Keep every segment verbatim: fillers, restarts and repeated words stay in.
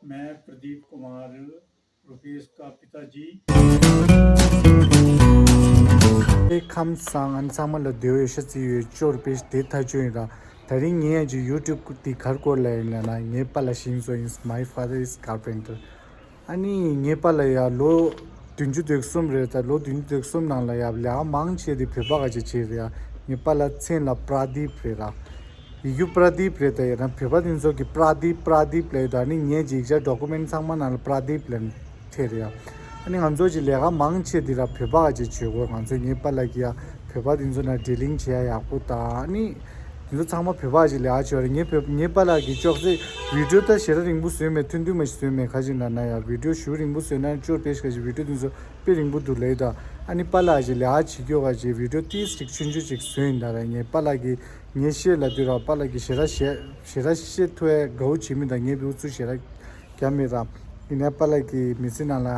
मैं प्रदीप कुमार, रुपेश का पिताजी। ཁམས་བཟང་། ཨ་ནི་ཚང་མ་ལ་འདོད་ཡོད་ཤ་ཚིག་ཡོད་ཅོར་པེ་དེ་ཐ་ཆོས་ཡིན་ར། ད་རིང་ངས་ཀྱི་ཡུ་ཊུབ་དེ་གར་སྐོར་ལ་ཡིན་ལ་ན་ངའི་པཱ་ལགས་ཤིང་བཟོ་ཡིན། My father is carpenter. ཨ་ནི་ངའི་པཱ་ལགས་ཡ་ལོ་བདུན་ཅུ་དོན་གསུམ་རེད། ད་ལོ་བདུན་ཅུ་དོན་གསུམ་ནང་ལ་ཡ་ལས་ཀ་མང་ཆེ་དེ་བོད་པ་ག་ཅིག་བྱས་རེད་ཡ། ངའི་པཱ་ལགས་མཚན་ལ་པྲ་དིབ་རེད་ར། ཡི་གུ་པྲ་དིབ་རེད། ད་ཡ་རང་བོད་པ་དེ་ཚོ་གི་པྲ་དིབ་པྲ་དིབ་ལབ་ཡོད། ད་ནི་ངས་ཅིག་ཡིག་ཆ་ཌོ་ཀུ་མེན་ཊི་ཚང་མ་ནང་ལ་པྲ་དིབ་ལབ་ཐེ་རེད་ཡ། ཨ་ནི་ང་ཚོ་ཅིག་ལས་ཀ་མང་ཆེ་དེ་ར་བོད་པ་ག་ཅིག་བྱེད་དགོས། ང་ཚོ་ངའི་པཱ་ལགས་ཀྱི་ཡ་བོད་པ་དེ་ཚོ་ནང་ཌི་ལིང་བྱེད་ཡ་ཡག་པོ། ད་ཨ་ནི་དེ་ཚོ་ཚང་མ་བོད་པ་ཅིག་ལས་ཀ་བྱེད་པ་རེད། ངའི་བོད་ངའི་པཱ་ལགས་ཀྱི་ཅོག་ཙེ་བི་ཌིའོ་ད་ཞེ་དྲག་རིང་པོ་བཟོས་མེད། ཐུང་ཐུང་མ་ཞིག་བཟོས་མེད། ཁ་ཅིག་ན་ན་ཡ་བི་ཌིའོ་ཞུ་རིང་པོ་བཟོས་ན་ཅོར་པེ་ཤ་ག་ཅིག་བི་ཌིའོ་དེ་ཚོ་དཔེ་རིང་པོ་འདུག་ལབ་ད། ཨ་ནི་པཱ་ལགས་ཀྱི་ལས་ཀ་བྱེད་སྐྱོ་ག་ཅིག་བི་ཌིའོ་ཏིས་ཅིག་ཆུང་ཆུང་ཅིག་བཟོས་ཡིན་ད་ར། ངའི་པཱ་ལགས་ཀྱི་ངའི་ཤེས་ལ་དུས་ར་པཱ་ལགས་ཀྱི་ཞེ་དྲག་ཞེ་ཞེ་དྲག་ཤེས་ཐུབ་ཡ་དགའ་བོ་བྱེད་མི་ད། ངའི་བུ་ཚུ་ཞེ་དྲག་རྒྱ་མི་ར། ཡིན་ནའི་པཱ་ལགས་ཀྱི་མི་ཚེ་ནང་ལ་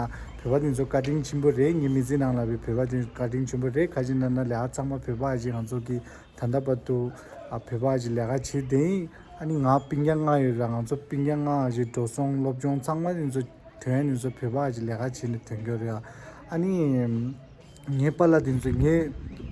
བོད་པ་དེ་ཚོ་བཀའ་དྲིན་ཆེན་པོ་རེད། ངའི་མི་ཚེ་ནང་ལ་བོད་པ་དེ་བཀའ་དྲིན་ཆེན་པོ་རེད། ག་ཅིག་ན་ན་ལས་ཀ་ཚང་མ་བོད་པ་ཨ་ཅིག་ང་ཚོ་གི་ད་ལྟ་བར་དུ་ཨ་བོད་པ་ཅིག་ལས་ཀ་བྱེད་དེ་ཡིན། ཨ་ནི་ང་སྤུན་ཀྱག་ལྔ་ཡོད་ར། ང་ཚོ་སྤུན་ཀྱག་ལྔ་ཅིག་འགྲོ་སོང་སློབ་སྦྱོང་ཚང་མ་དེ་ཚོ་ཐོན་ནས་ཚོ་བོད་པ་ཅིག་ལས་ཀ་བྱེད་ནས་ཐོན་རྒྱུ་རེད། ཨ་ནི་ངའི་པཱ་ལགས་དེ་ཚོ་ངའི་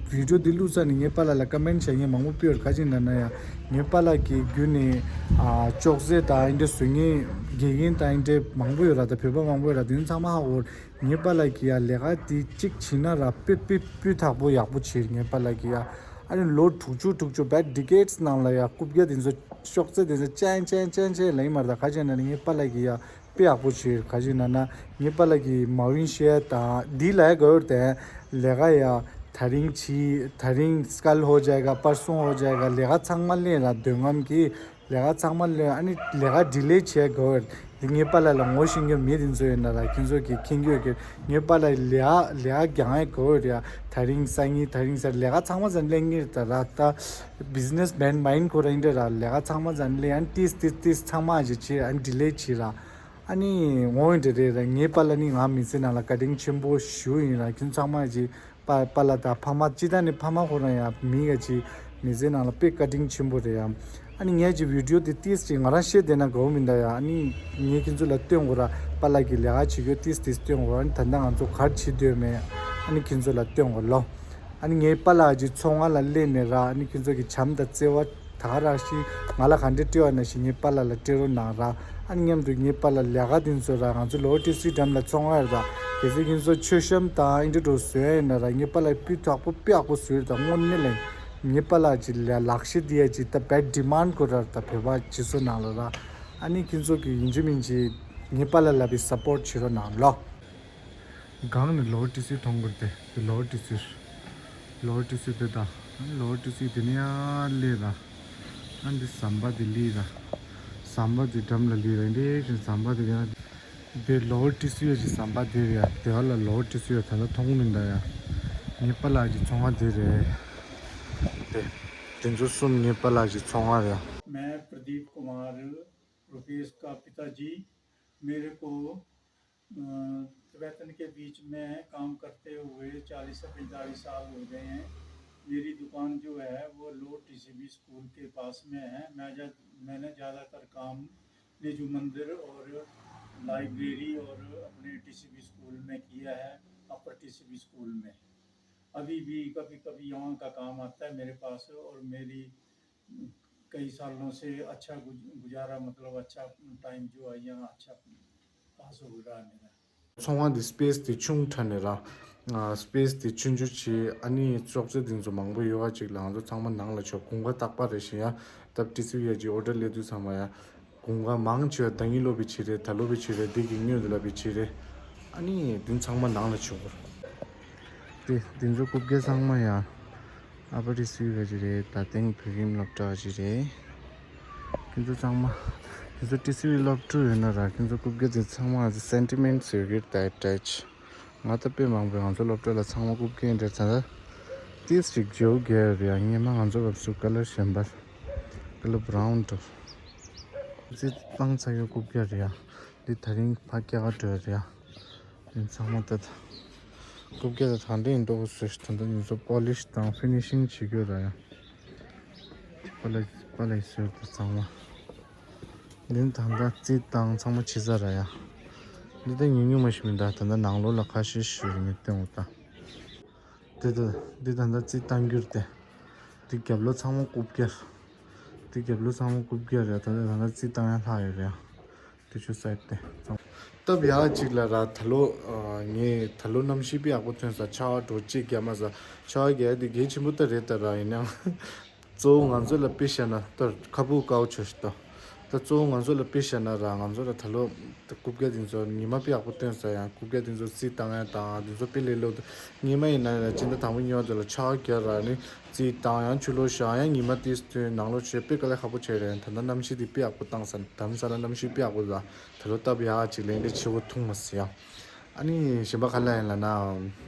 བི་ཌིའོ་འདི་བླུགས་ཚར་ནས་ངའི་པཱ་ལགས་ལ་ཀ་མེན་ཊི་བྱ་མཁན་མང་པོ་ཕུལ་ཡོད། ག་ཅིག་ན་ན་ཡ་ངའི་པཱ་ལགས་ཀྱི་བརྒྱུད་ནས་ཨ་ཅོག་ཙེ་དང་ཨིན་འདྲ་བཟོ་མཁན་དགེ་རྒན་དང་ཨིན་འདྲ་མང་པོ་ཡོད་ར། ད་བོད་པ་མང་པོ་ཡོད་ར། དེ་ཚོ་ཚང་མ་ཧ་གོ། ངའི་པཱ་ལགས་ཀྱིས་ཡ་ལས་ཀ་དེ་གཅིག་བྱས་ན་ར་སྤུས་སྤུས་སྤུས་དག་པོ་ཡག་པོ་བྱས། ངའི་པཱ་ལགས་ཀྱིས་ཡ་ཨ་ནི་ལོ་དྲུག་ཅུ་དྲུག་ཅུ་བད་ཌི་ཀེ་ཊི་སི་ནང་ལ་ཡ་རྐུབ་བཀྱག་དེ་ཚོ་ཅོག་ཙེ་དེ་ཚོ་ཅན་ཅན་ཅན་ཅན་ལ་ཡིན་མ་རེད། ད་ག་ཅིག་ན་ནི་ངའི་པཱ་ལགས་ཀྱིས་ཡ་དཔེ་ཡག་པོ་བྱས། ག་ཅིག་ན་ན་ངའི་པཱ་ལགས་ཀྱིས་མ་ཝིན་ཤེ་དང་འདི་ལ་ཡ་གོ་ཡོད་དེ་ལས་ཀ་ཡ་ད་རིང་ཕྱི་ད་རིང་སྐལ་ཧོ་ཇའི་ག་པར་སོང་ཧོ་ཇའི་ག་ལས་ཀ་ཚང་མ་ལེན་ར་འདོད་རྔམ་གྱིས། ལས་ཀ་ཚང་མ་ལས་ཨ་ནི་ལས་ཀ་ཌི་ལེ་བྱས་དགོས། འདི་ངའི་པཱ་ལགས་ལ་ངོ་ཤེས་མཁན་མི་དེ་ཚོ་ཡོད་ན་ར་ཁྱེད་ཚོ་གིས་མཁྱེན་གྱི་ཡོད་ཀྱི། ངའི་པཱ་ལགས་ལས་ཀ་ལས་ཀ་རྒྱག་ཡས་དགོས་རེད་ཡ། ད་རིང་སང་ཉིན་ད་རིང་སང་ལས་ཀ་ཚང་མ་ཚང་ལེན་གྱི་རེད། ད་ར་ད་བི་ཛི་ནེ་སི་མེན་མ་ཡིན་ཁོ་རང་འདྲ་ར། ལས་ཀ་ཚང་མ་ཚང་ལེན་ཨ་ནི་ཏིས་ཏིས་ཏིས་ཚང་མ་ཅིག་བྱེད་ཨ་ནི་ཌི་ལེ་བྱེད་ར། ཨ་ནི་ངོ་འདྲ་རེད་ར། ངའི་པཱ་ལགས་ནི་ང་མི་ཚེ་ནང་ལ་བཀའ་དྲིན་ཆེན་པོ་ཞུ་ཡིན་ར། ཁྱེད་ཚང་མ་ཅིག་པ་པཱ་ལགས་དང་ཕ་མ་སྤྱི་བཏང་ནས་ཕ་མ་ཁོ་རང་ཡང་མི་ག་ཅིག་མི་ཚེ་ནང་ལ་དཔེ་བཀའ་དྲིན་ཆེན་པོ་རེད་ཡ། ཨ་ནི་ངས་ཀྱི་བི་ཌིའོ་དེ་ཏིས་ཅིག་ང་རང་བཤད་བསྡད་ན་དགའ་བོ་མིན་ད་ཡ། ཨ་ནི་ངས་ཁྱེད་ཚོ་ལ་སྟོན་དགོས་ར། པཱ་ལགས་ཀྱི་ལས་ཀ་བྱེད་རྒྱུ་ཏིས་ཏིས་སྟོན་དགོས་ར། ཨ་ནི་ད་ལྟ་ང་ཚོ་ག་རེ་བྱེད་འདོད་མེད། ཨ་ནི་ཁྱེད་ཚོ་ལ་སྟོན་དགོས་ལོ། ཨ་ནི་ངའི་པཱ་ལགས་ཀྱི་ཚོང་ཁང་ལ་སླེབས་ནས་ར། ཨ་ནི་ཁྱེད་ཚོ་གི་བྱམས་དང་བརྩེ་བ་ད་ག་རང་ཞིག་ང་ལ་ག་འདྲ་སྤྲད་པ་ནང་བཞིན་ངའི་པཱ་ལགས་ལ་སྤྲད་རོགས་གནང་ར། ཨ་ནི་མཉམ་དུ་ངའི་པཱ་ལགས་ལས་ཀ་དེ་ཚོ་ར་ང་ཚོ་ལོ་ཊི་སི་འགྲམ་ལ་ཚོང་ཁང་ར། གལ་སྲིད་ཁྱེད་ཚོ་མཆོད་བཤམས་དང་ཨིན་འདྲ་འདྲ་བཟོ་ཡ་ཡིན་ན་ར་ངའི་པཱ་ལགས་སྤུས་དག་པོ་དཔེ་ཡག་པོ་བཟོས་ར། ད་དངོས་གནས་ལ་ངའི་པཱ་ལགས་ཀྱི་ལ་ལག་ཤེས་འདི་ཡ་ཅིག་ད་དཔེ་ཌི་མཱན་ཌི་དགོས་ར། ད་བོད་པ་སྤྱི་ཚོགས་ནང་ལ་ར། ཨ་ནི་ཁྱེད་ཚོ་གི་ཡིན་གཅིག་མིན་གཅིག་ངའི་པཱ་ལགས་ལ་བི་སཔོར་ཊི་བྱེད་རོགས་གནང་ལོ། སྒང་ནས་ལོ་ཊི་སི་མཐོང་གི་རེད་དེ། ལོ་ཊི་སི། ལོ་ཊི་སི་དེ་དང་། ལོ་ཊི་སི་དེ་ནས་ཡར་སླེབས་ར། ཨ་འདི་ཟམ་པ་དེ་སླེབས་ར། ཟམ་པ་དེ་འགྲམ་ལ་སླེབས་ར། འདི་བཞིན་ཟམ་པ་དེ་ཡང་། དེ་ལོ་ཊི་སི་ཡོད་ཀྱི་ཟམ་པ་དེ་རེད་ཡ། དེ་བ་ལ་ལོ་ཊི་སི་ཡོད་ད་ལྟ་མཐོང་མི་འདུག་ཡ། ངའི་པཱ་ལགས་ཀྱི་ཚོང་ཁང་དེ་རེད། དེ། དེ་ཚོ་གསུམ་ངའི་པཱ་ལགས་ཀྱི་ཚོང་ཁང་རེད་ཡ། मैं प्रदीप कुमार, रुपेश का पिताजी। मेरे को अ, तिब्बतन के बीच में काम करते हुए चालीस से पैंतालीस साल हो गए हैं। मेरी दुकान जो है, वो लोअर टीसीबी स्कूल के पास में है। मैं जा-, मैंने ज़्यादातर काम निजू मंदिर और लाइब्रेरी और अपने टीसीबी स्कूल में किया है, अपर टीसीबी स्कूल में। अभी भी कभी-कभी यहाँ का काम आता है मेरे पास और मेरी कई सालों से अच्छा गुज-, गुजारा, मतलब अच्छा टाइम जो है यहाँ अच्छा पास हो रहा है मेरा। ཚོང་ཁང་འདི་སི་པེ་སི་དེ་ཆུང་དྲགས་ནས་ར། ཨ་སི་པེ་སི་དེ་ཆུང་ཆུང་བྱས། ཨ་ནི་ཅོག་ཙེ་དེ་ཚོ་མང་པོ་ཡོད་པ་ཅིག་ལ་ང་ཚོ་ཚང་མ་ནང་ལ་ཆོག་དགུན་ཁ་རྟག་པར་རེ་བཞིན་ཡ། ད་ཏི་སི་ཝི་ཡ་ཅིག་ཨོ་ཌར་སླེབས་དུས་ཚང་མ་ཡ། དགུན་ཁ་མང་ཆེ་བ་ཟླ་ཉིན་ལོ་བི་བྱེད་རེད། ད་ལོ་བི་བྱེད་རེད། འདི་གི་སྔོན་དུ་ལ་བི་བྱེད་རེད། ཨ་ནི་དེ་ཚང་མ་ནང་ལ་ཆོག་གོ། དེ་དེ་ཚོ་རྐུབ་བཀྱག་ཚང་མ་ཡ། ཨ་པ་ཏི་སི་ཝི་ག་ཅིག་རེད། ད་ཐེངས་བོད་ཁྱིམ་སློབ་གྲྭ་ག་ཅིག་རེད། ཁྱེད་ཚོ་ཚང་མ། ཁྱེད་ཚོ་ཏི་སི་ཝི་སློབ་ཕྲུག་ཡོད་ན་ར། ཁྱེད་ཚོ་རྐུབ་བཀྱག་དེ་ཚང་མ་སེན་ཊི་མེན་ཊི་ཡོད་ཀྱི་རེད། ད་ཨེ་ཊེཆ། ང་ད་དཔེ་མང་པོ་ང་ཚོ་སློབ་གྲྭ་ལ་ཚང་མ་རྐུབ་བཀྱག་འདྲ་ད་ལྟ་ཏིས་ཅིག་བརྗེ་པོ་རྒྱག་ཡོད་རེད་ཡ། སྔོན་མ་ང་ཚོ་སྐབས་སུ་ཀ་ལར་གཞན་པ། ཀ་ལར་བྷ་རའུན་འགྲོ། ཙི་སྤང་ཚ་ཡོད་རྐུབ་བཀྱག་རེད་ཡ། འདི་ད་རིང་ཕ་སྐྱ་ག་འགྲོ་ཡ་རེད་ཡ། འདི་ཚང་མ་ད་ད། རྐུབ་བཀྱག་ད་གང་འདྲ་ཡིན་མདོག་བཟོས་ཤིག་ད་ལྟ་ང་ཚོ་པོ་ལི་ཤི་དང་ཕི་ནི་ཤིང་བྱེད་རྒྱུ་ར་ཡ། པ་ལ་པ་ལ་བཟོས་ད་ཚང་མ། འདི་ད་ལྟ་རྩིས་བཏང་ཚང་མ་བྱས་ཚར་ར་ཡ། འདི་ད་ཉུང་ཉུང་མ་ཞིག་མིན་ད། ད་ལྟ་ནང་ལོགས་ལ་ཁ་ཤས་ཤིག་ཡོད་རེད། ངས་སྟོན་འོ་ད། འདི་ད་འདི་ད་ལྟ་རྩིས་བཏང་རྒྱུ་རེད་དེ། འདི་རྒྱབ་ལོགས་ཚང་མ་རྐུབ་བཀྱག་འདི་རྒྱབ་ལོགས་ཚང་མ་རྐུབ་བཀྱག་རེད། ད་ལྟ་ད་ལྟ་རྩིས་བཏང་ཡ་ལྷག་ཡོད་རེད་ཡ། དེ་ཆུ་སའིཌ་དེ་ཚང་། སྟབས་ཡག་ཅིག་ལ་ར་ད་ལོ། ངས་ད་ལོ་གནམ་གཤིས་དཔེ་ཡག་པོ་ཐོན་ས། ཆར་པ་འགྲོ་ཅིག་རྒྱག་མ་ས། ཆར་པ་རྒྱག་ཡ་དེ་གལ་ཆེན་པོ་ད་རེད་ད་ར། ཡིན་ནའང་གཙོ་བོ་ང་ཚོ་ལ་དཔེ་བཞག་ན་ད་ཁ་སྦུག་དཀར་པོ་བྱོས་ཤིག་ད། ད་གཙོ་བོ་ང་ཚོ་ལ་དཔེ་བཞག་ན་ར། ང་ཚོ་ལ་ད་ལོ་རྐུབ་བཀྱག་དེ་ཚོ་ཉི་མ་དཔེ་ཡག་པོ་ཐོན་ས། ཡང་རྐུབ་བཀྱག་དེ་ཚོ་རྩིས་བཏང་ཡ་དང་དེ་ཚོ་དཔེ་ལས་སླ་པོ་འདུག་སྔོན་མ་ཡིན་ན་ཡང་སྤྱི་ཟླ་དང་པོ་གཉིས་པ་དེ་ལ་ཆར་པ་རྒྱག་ར་ནི། རྩིས་བཏང་ཡང་ཆུ་ལོག་བཞག་ཡང་ཉི་མ་དེ་ཚོའི་ནང་ལོགས་བྱས་དཔེ་དཀའ་ལས་ཁག་པོ་བྱས་རེད། ད་ལྟ་གནམ་གཤིས་དེ་དཔེ་ཡག་པོ་བཏང་ས། དྷ་རམ་ས་ལ་གནམ་གཤིས་དཔེ་ཡག་པོ་འདུག་ད་ལོ་སྟབས་ཡག་ཅིག་ལས་འདི་ཆེ་བོ་ཐུང་མ་སི་ཡ། ཨ་ནི་གཞན་པ་ག་ལ་ཡིན་ལབ་ན།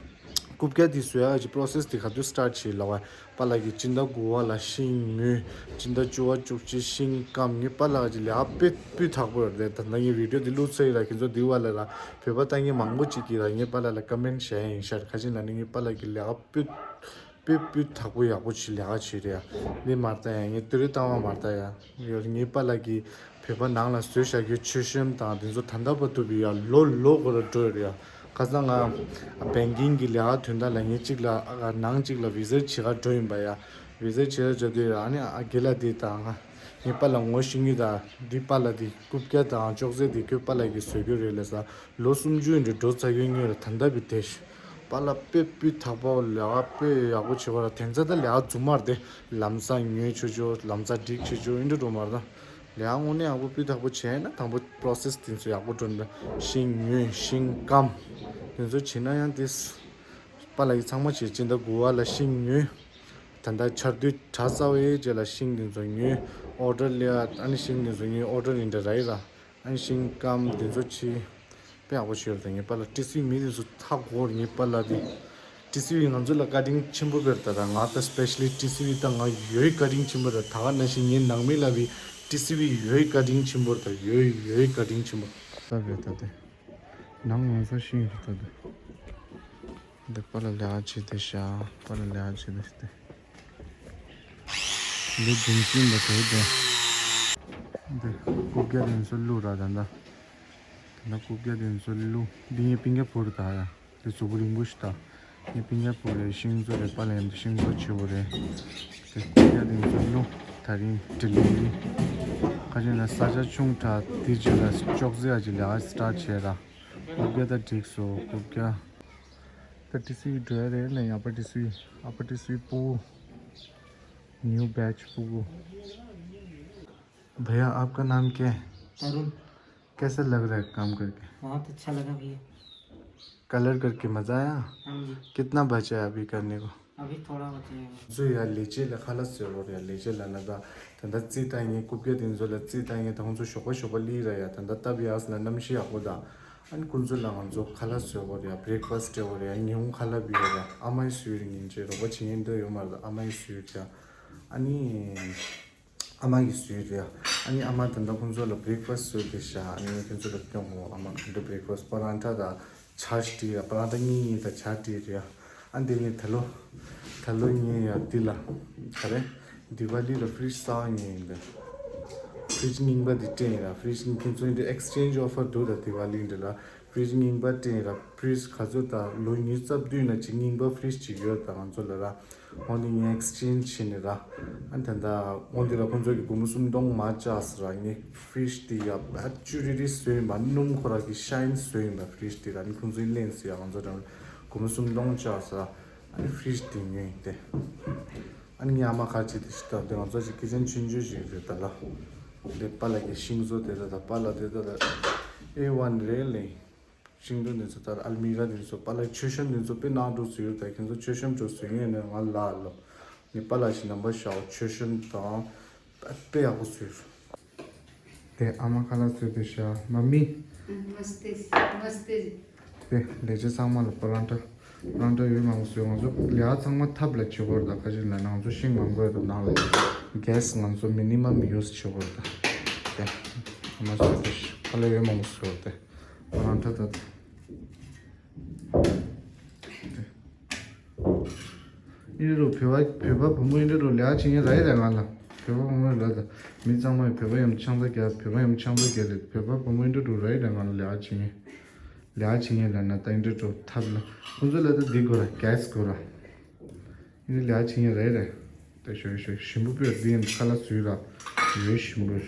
རྐུབ་བཀྱག་དེ་བཟོ་ཡག་གི་པོ་རོ་སེ་སི་དེ་ག་དུས་སི་ཊར་ཊི་བྱས་ལབ་པ། པཱ་ལགས་ཀྱིས་སྤྱི་ཟླ་དགུ་པ་ལ་ཤིང་ཉོས། སྤྱི་ཟླ་བཅུ་པ་བཅུ་གཅིག་ཤིང་སྐམ། ངའི་པཱ་ལགས་ཀྱིས་ལས་ཀ་སྤུས་སྤུས་དག་པོ་རེད། ད་ལྟ་ངས་བི་ཌི་ཡོ་དེ་བླུགས་ཚར་ཡིན་ལ། ཁྱེད་ཚོ་འདི་བ་ལ་ལ་བོད་པ་ལྟ་མཁན་མང་པོ་ཅིག་གིས་ལ་ངའི་པཱ་ལགས་ལ་ཀོ་མེན་ཊི་བྱས་ཡིན་ཤག་ག་ཅི་ལབ་ན་ངའི་པཱ་ལགས་ཀྱིས་ལས་ཀ་སྤུས་དཔེ་སྤུས་དག་པོ་ཡག་པོ་ཞིག་ལས་ཀ་བྱེད་རེད་ཡ། འདི་མ་རེད་ད་ཡ། ངས་ཏི་རུ་བཏང་བ་མ་རེད་ད་ཡ། ཡོད་ངའི་པཱ་ལགས་ཀྱིས་བོད་པ་ནང་ལ་བཟོས་བཞག་རྒྱུ་མཆོད་གཤོམ་དང་དེ་ཚོ་ད་ལྟ་བར་དུ་བི་ཡ་ལོ་ལོ་གོ་ར་འགྲོ་ཡོད་རེད་ཡ། ཁ་སང་ང་བེང་ཀིང་གི་ལས་ཀ་དོན་དག་ལ་ངས་གཅིག་ལ་ཨ་ནང་གཅིག་ལ་བི་ཛིཊ་བྱེད་ག་འགྲོ་ཡིན་པ་ཡ། བི་ཛིཊ་བྱེད་ག་འགྲོ་དུས་ཨ་ནི་ཨ་རྒན་ལགས་དེ་དང་ང་ངའི་པཱ་ལགས་ངོ་ཤེས་མཁན་དང་འདི་པཱ་ལགས་དེ་རྐུབ་བཀྱག་དང་ཅོག་ཙེ་དེ་ཁྱོད་པཱ་ལགས་ཀྱིས་བཟོ་རྒྱུ་རེད་ལབ་ས། ལོ་སུམ་ཅུ་འདྲ་འགྲོ་ཚར་ཡོད་ངེས་རེད། ད་ལྟ་བི་དེ་པཱ་ལགས་དཔེ་སྤུས་དག་པོ་ལས་ཀ་དཔེ་ཡག་པོ་བྱེད་པ་ར། དེ་ཚོ་ད་ལས་ཀ་རྫུན་མ་རེད་དེ། ལམ་སང་ཉོས་ཆོག་ཆོག་ལམ་སང་སྒྲིག་ཆོག་ཆོག་ཨིན་འདྲ་འགྲོ་མ་རེད་ད། ལས་ཀ་དངོས་གནས་ཡག་པོ་སྤུས་དག་པོ་བྱས་ན་དང་པོ་པོ་རོ་སེ་སི་དེ་ཚོ་ཡག་པོ་འགྲོ་འདྲ། ཤིང་ཉོས་ཤིང་སྐམ། དེ་ཚོ་བྱེད་ན་ཡང་དེ་པཱ་ལགས་ཀྱིས་ཚང་མ་བྱས། སྤྱི་ཟླ་དགུ་པ་ལ་ཤིང་ཉོས། ད་ལྟ་ཆར་དུས་གྲ་ཚ་བའི་རྗེས་ལ་ཤིང་དེ་ཚོ་ཉོས། ཨོ་ཌར་ལས་ཨ་ནི་ཤིང་དེ་ཚོ་ཉོས། ཨོ་ཌར་ཡིན་འདྲ་ར་ཡིན་ར། ཨ་ནི་ཤིང་སྐམ་དེ་ཚོ་ཕྱིས། དཔེ་ཡག་པོ་བྱས་ཡོད་རེད། ངའི་པཱ་ལགས་ཊི་སི་ཝི་མི་དེ་ཚོ་ཧ་གོ་རེད། ངའི་པཱ་ལགས་དེ་ཊི་སི་ཝི་ང་ཚོ་ལ་བཀའ་དྲིན་ཆེན་པོ་དཔེ་རེད་ད། ང་ད་སི་པེ་ཤ་ལི་ཊི་སི་ཝི་ད་ང་ཡོད་བཀའ་དྲིན་ཆེན་པོ་རེད། ད་ག་ནང་བཞིན་ངའི་ནང་མི་ལ་བི་ཊི་སི་ཝི་ཡོད་བཀའ་དྲིན་ཆེན་པོ་རེད་ད། ཡོད་ཡོད་བཀའ་དྲིན་ཆེན་པོ་ད་རེད་ད། དེ་ནང་ང་ཚོ་ཤིང་རེད་ད། དེ་འདི་པཱ་ལགས་ལས་ཀ་བྱེད་དེ་ཤག་པཱ་ལགས་ལས་ཀ་བྱེད་དེ་ཤག་འདི་རྒྱུན་ཤིང་ལ་དེ་དེ། འདི་རྐུབ་བཀྱག་དེ་ཚོ་བླུགས་ར་ད་ལྟ། ད་ལྟ་རྐུབ་བཀྱག་དེ་ཚོ་བླུགས། འདི་ངའི་སྤུན་ཀྱག་བུ་རེད་ད་ཡ། འདི་གཟུགས་པོ་རིང་པོ་ཞིག་ད། ངའི་སྤུན་ཀྱག་བུ་རེད། ཤིང་བཟོ་རེད། པཱ་ལགས་མཉམ་དུ་ཤིང་བཟོ་བྱེད་དགོས་རེད། དེ་རྐུབ་བཀྱག་དེ་ཚོ་བླུགས། ད་རིང་ཌི་ལི་ཝ་རི་ཁ་ཅིག་ལ་ས་ཆ་ཆུང་དྲགས། དེ་རྗེས་ལ་ཅོག་ཙེ་ཡ་ཅིག་ལས་ཀ་སི་ཊར་ཊི་བྱས་ར། རྐུབ་བཀྱག་ད་འགྲིག་སོང་རྐུབ་བཀྱག་ད་ཊི་སི་ཝི་འགྲོ་ཡ་རེད་ལབ་ཡིན། ཨ་པར་ཊི་སི་ཝི། ཨ་པར་ཊི་སི་ཝི་སྤུ་གུ། न्यू बैच སྤུ་གུ། भैया, आपका नाम क्या है? तरुण। कैसा लग रहा है काम करके? बहुत अच्छा लगा भैया। कलर करके मज़ा आया? हाँ जी। कितना बचा है अभी करने को? अभी थोड़ा बचा है। ཚོ་ཡ་ལས་བྱེད་ལ་ཁ་ལག་བཟོ་དགོས་རེད་ཡ། ལས་བྱེད་ལབ་ན་ད་ད་ལྟ་རྩིས་བཏང་མཁན་རྐུབ་བཀྱག་དེ་ཚོ་ལ་རྩིས་བཏང་མཁན་ད་ཁོང་ཚོ་ཞོགས་པ་ཞོགས་པ་སླེབས་ར་ཡ། ད་ལྟ་སྟབས་ཡག་ལ་གནམ་གཤིས་ཡག་པོ་ད། ཨ་ནི་ཁོང་ཚོ་ལ་ང་ཚོ་ཁ་ལག་བཟོ་དགོས་རེད་ཡ། བྷི་རེག་ཕ་སི་ཊི་སྤྲད་དགོས་རེད་ཡ། ཉིན་གུང་ཁ་ལག་ཕུལ་དགོས་རེད་ཡ། ཨ་མའི་བཟོས་རེད། ཉིན་བྱེད་རོགས་པ་བྱེད་མཁན་འདྲ་ཡོད་མ་རེད། ཨ་མའི་བཟོས་རེད་ཡ། ཨ་ནི་ཨ་མ་གིས་བཟོས་རེད་ཡ། ཨ་ནི་ཨ་མ་ད་ལྟ་ཁོང་ཚོ་ལ་བྷི་རེག་ཕ་སི་ཊི་བཟོས་བསྡད་ཤག་ཨ་ནི་ཁྱེད་ཚོ་ལ་སྟོན་དགོས། ཨ་མ་ག་འདྲ་བྷི་རེག་ཕ་སི་ཊི། པ་རན་ཊ་དང་ཇ་སི་ཊི་ཡ། པ་རན་ཊ་གཉིས་གཉིས་དང་ཇ་སི་ཊི་རེད་ཡ། ཨ་འདི་ངས་ད་ལོ་ད་ལོ་ངས་ཡ་འདི་ལ་ག་རེ་དི་ཝ་ལི་ལ་ཕི་རི་ཇི་གསར་པ་ངས་ཡིན་པས། ཕི་རི་ཇི་རྙིང་པ་འདི་སྤྲད་ཡིན་ར། ཕི་རི་ཇི་ཁྱེད་ཚོ་འདི་ཨེག་སི་ཅེན་ཇི་ཨོ་ཕར་འདུག་ད་དི་ཝ་ལི་འདི་ལ་ཕི་རི་ཇི་རྙིང་པ་སྤྲད་ཡིན་ར། ཕི་རི་ཇི་ག་ཚོད་ད་ལོ་ཉིས་རྩ་བདུན་ན་ཅིག་རྙིང་པ་ཕི་རི་ཇི་ཅིག་ཡོད་ད་ང་ཚོ་ལ་ར། འོ་འདི་ངས་ཨེག་སི་ཅེན་ཇི་བྱས་ནས་ར། ཨ་ད་ད་འོ་འདི་ལ་ཁོང་ཚོ་གི་སྒོར་མོ་སུམ་སྟོང་མར་བཅག་སོང་ར། ངས་ཕི་རི་ཇི་དེ་ཡ་བཅུ་རི་རི་བཟོས་ཡིན་པ། སྣུམ་ཁོ་ར་གི་ཤ་ཡིན་བཟོས་ཡིན་པ། ཕི་རི་ཇི་དེ་ར་ནི་ཁོང་ཚོས་ལེན་སོང་ཡ། ང་ཚོ་ར་སྒོར་མོ་སུམ་སྟོང་བཅག་སོང་ར། ཨ་ནི་ཕི་རི་ཇི་དེ་ཉོས་ཡིན་ཏེ། ཨ་ནི་ངའི་ཨ་མ་ཁ་ཅིག་དེ་ཞིག་ད་དེ་ང་ཚོ་ཞིག་ཀི་ཅན་ཆུང་ཆུང་ཞིག་རེད་ད་ལ། དེ་པཱ་ལགས་ཀྱི་ཤིང་བཟོ་དེ་ད་ད་པཱ་ལགས་དེ་ད་ད་ཨེ་ཝན་རེད་ལེ། ཤིང་སྡོང་དེ་ཚོ་ལྟར་ཨལ་མི་ར་དེ་ཚོ་པཱ་ལགས་མཆོད་གཤོམ་དེ་ཚོ་དཔེ་གནང་འགྲོ་ཚུལ་ཡོད་ད། ཁྱེད་ཚོ་མཆོད་གཤོམ་འགྲོ་ཚུལ་ངས་ནས་ང་ལ་ལོ། ངས་པཱ་ལགས་ཤིག་ནམ་པ་ཤའོ་མཆོད་གཤོམ་དང་དཔེ་ཡག་པོ་ཚུལ། དེ་ཨ་མ་ཁ་ལག་བཟོས་དེ་ཤ་མ་མི། नमस्ते। नमस्ते जी। དེ་ལས་བྱེད་ཚང་མ་ལ་པ་རང་ཏྲ། པ་རང་ཏྲ་ཡོད་མང་པོ་བཟོས། ང་ཚོ་ལས་ཀ་ཚང་མ་ཐབ་ལ་བྱེད་དགོས་རེད་ད། ཁ་ཤས་ལ་ང་ཚོ་ཤིང་མང་པོ་ཡོད་ད། ནང་ལ་གེ་སི་ང་ཚོ་མི་ནི་མམ་ཡུ་སི་བྱེད་དགོས་རེད་ད། དེ་ཨ་མ་བཟོས་དེ་ཤ་ཁ་ལག་ཡོད་མང་པོ་བཟོས་རེད་དེ། པ་རང་ཏྲ་ད། ཨིན་རུ་བོད་པ་བོད་པ་བུ་མོ་ཨིན་རུ་ལས་ཀ་བྱེད་མཁན་ར་ཡི་རེད་ང་ལ། བོད་པ་བུ་མོ་ལ་ད་མི་ཚང་མས་བོད་པ་ཡམ་ཆང་ད་རྒྱག་བོད་པ་ཡམ་ཆང་ད་རྒྱག་ལེ་བོད་པ་བུ་མོ་འདྲ་འགྲོ་ར་ཡི་ལ་ང་ལ་ལས་ཀ་བྱེད་ངེས། ལས་ཀ་བྱེད་ངེས་ལ་ན་ད་འདྲ་འགྲོ་ཐབས་ལ་ཁོང་ཚོ་ལ་ད་འདི་དགོས་ར་གེ་སི་དགོས་ར། ཡིན་ལས་ཀ་བྱེད་ངེས་རེད་རེད། ད་ཞོ་ཞོ་ཞིམ་པོ་པོས་འདི་ཡིན་ཁ་ལག་བཟོས་ར་ཡོད་ཞིམ་པོ།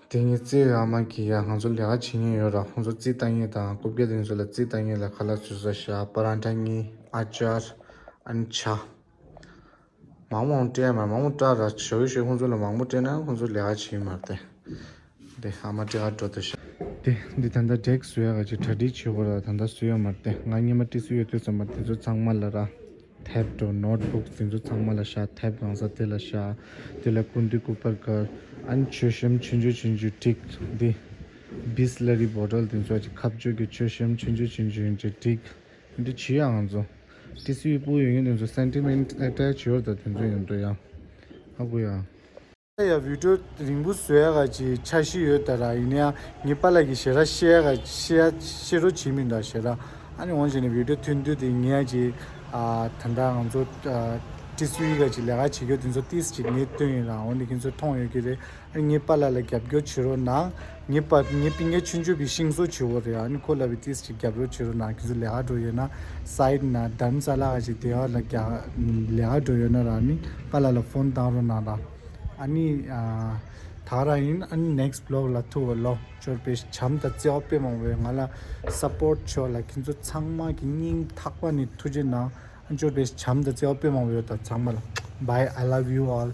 དེ་ངས་རྩེ་ཡ་མ་གི་ཡ་ང་ཚོ་ལས་ཀ་བྱེད་ངེས་ཡོད་ར་ཁོང་ཚོ་རྩིས་ལྟ་ངེས་དང་རྐུབ་བཀྱག་དེ་ཚོ་ལ་རྩིས་ལྟ་ངེས་ལ་ཁ་ལག་བཟོས་ས་ཤ་པ་རང་ཐ་ངེས་ཨ་ཅར་ཨན་ཆ། མང་མང་སྤྲད་མ་མང་མང་སྤྲད་ར་ཞོ་ཞོ་ཁོང་ཚོ་ལ་མང་པོ་སྤྲད་ན་ཁོང་ཚོ་ལས་ཀ་བྱེད་མ་རེད་དེ། དེ་ཨ་མ་སྤྲད་ག་འགྲོ་དེ་ཤ། དེ་འདི་ད་ལྟ་ཌེག་བཟོ་ཡ་ག་ཅིག་གྲ་སྒྲིག་བྱེད་དགོས་ར་ད་ལྟ་བཟོ་ཡ་མ་རེད་དེ་ང་སྔོན་མ་ཏི་སུ་ཡོད་དུས་ཙམ་པ་དེ་ཚོ་ཚང་མ་ལ་ར། དེབ་འགྲོ་ནོཊ་བུག་དེ་ཚོ་ཚང་མ་ལ་ཤ་དེབ་གང་ས་དེ་ལ་ཤ། དེ་ལ་ཀུན་དུ་ཀུ་པར་གར། ཨན་ཆོས་གཤམ་ཆུང་ཆུང་ཆུང་ཆུང་ཏིག་འདི། བིས་ལ་རི་བོ་ཊལ་དེ་ཚོ་ཅིག་ཁ་བཅོས་ཀྱི་ཆོས་གཤམ་ཆུང་ཆུང་ཆུང་ཆུང་ཅིག་ཏིག་འདི་བྱེད་ཡ་ང་ཚོ། ཏི་སི་ཝི་སྤུ་ཡོད་ཡོད་དེ་ཚོ་སེན་ཊི་མེན་ཊི་ཨེ་ཊེཆ་ཡོད་ད་དེ་ཚོ་ཡོད་འགྲོ་ཡ། ཧ་གོ་ཡ། ཡ་བི་ཌིའོ་རིང་པོ་བཟོ་ཡ་ག་ཅིག་འཆར་གཞི་ཡོད་ད་ར་ཡིན་ཡ་ངའི་པཱ་ལགས་ཀྱི་ཞེ་དྲག་བཤད་ཡ་ག་བཤད་ཡ་བཤད་རོགས་བྱེད་མི་འདུག་ཞེ་དྲག་ཨ་ནི་འོང་བྱས་ནས་བི་ཌིའོ་ཐུང་ཐུང་དེ་ངས་ཅིག་ཨ་ད་ལྟ་ང་ཚོ་ཨ་ཏི་སུ་ཡི་ག་ཅིག་ལས་ཀ་བྱེད་རྒྱུ་དེ་ཚོ་ཏིས་ཅིག་ངས་སྟོན་ཡིན་ར་འོང་ནི་ཁྱེད་ཚོ་མཐོང་ཡོད་ཀྱི་རེད། ཨ་ངའི་པཱ་ལགས་ལ་རྒྱབ་སྐྱོར་བྱེད་རོགས་གནང་། ངའི་པ་ངའི་པིན་ཀེ་ཆུང་ཆུང་བི་ཤིང་བཟོ་བྱེད་འོ་རེད། ཨ་ནི་ཁོ་ལ་བི་ཏིས་ཅིག་རྒྱབ་རོགས་བྱེད་རོགས་གནང་། ཁྱེད་ཚོ་ལས་ཀ་འགྲོ་ཡོད་ན་སའིཌ་ན་དྷརམ་ས་ལ་ག་ཅིག་དེ་བ་ལ་རྒྱ་ལས་ཀ་འགྲོ་ཡོད་ན་ར་ཨ་ནི་པཱ་ལགས་ལ་ཕོན་བཏང་རོགས་གནང་ར། ཨ་ནི་ཨ་ད་ར་ཡིན། ཨ་ནི་ནེག་སི་ཊི་བི་ལོག་ལ་ཐུག་པ་ལོ། ཅོར་པེ་བྱམས་དང་བརྩེ་བ་དཔེ་མང་བས་ང་ལ་སཔོརཊ་ཆོག་ལ་ཁྱེད་ཚོ་ཚང་མ་གི་སྙིང་ཐག་པ་ནས་ཐུགས་རྗེ་གནང་། ཨ་ཅོར་པེ་བྱམས་དང་བརྩེ་བ་དཔེ་མང་བས་ད་ཚང་མ་ལ་Bye, I love you all.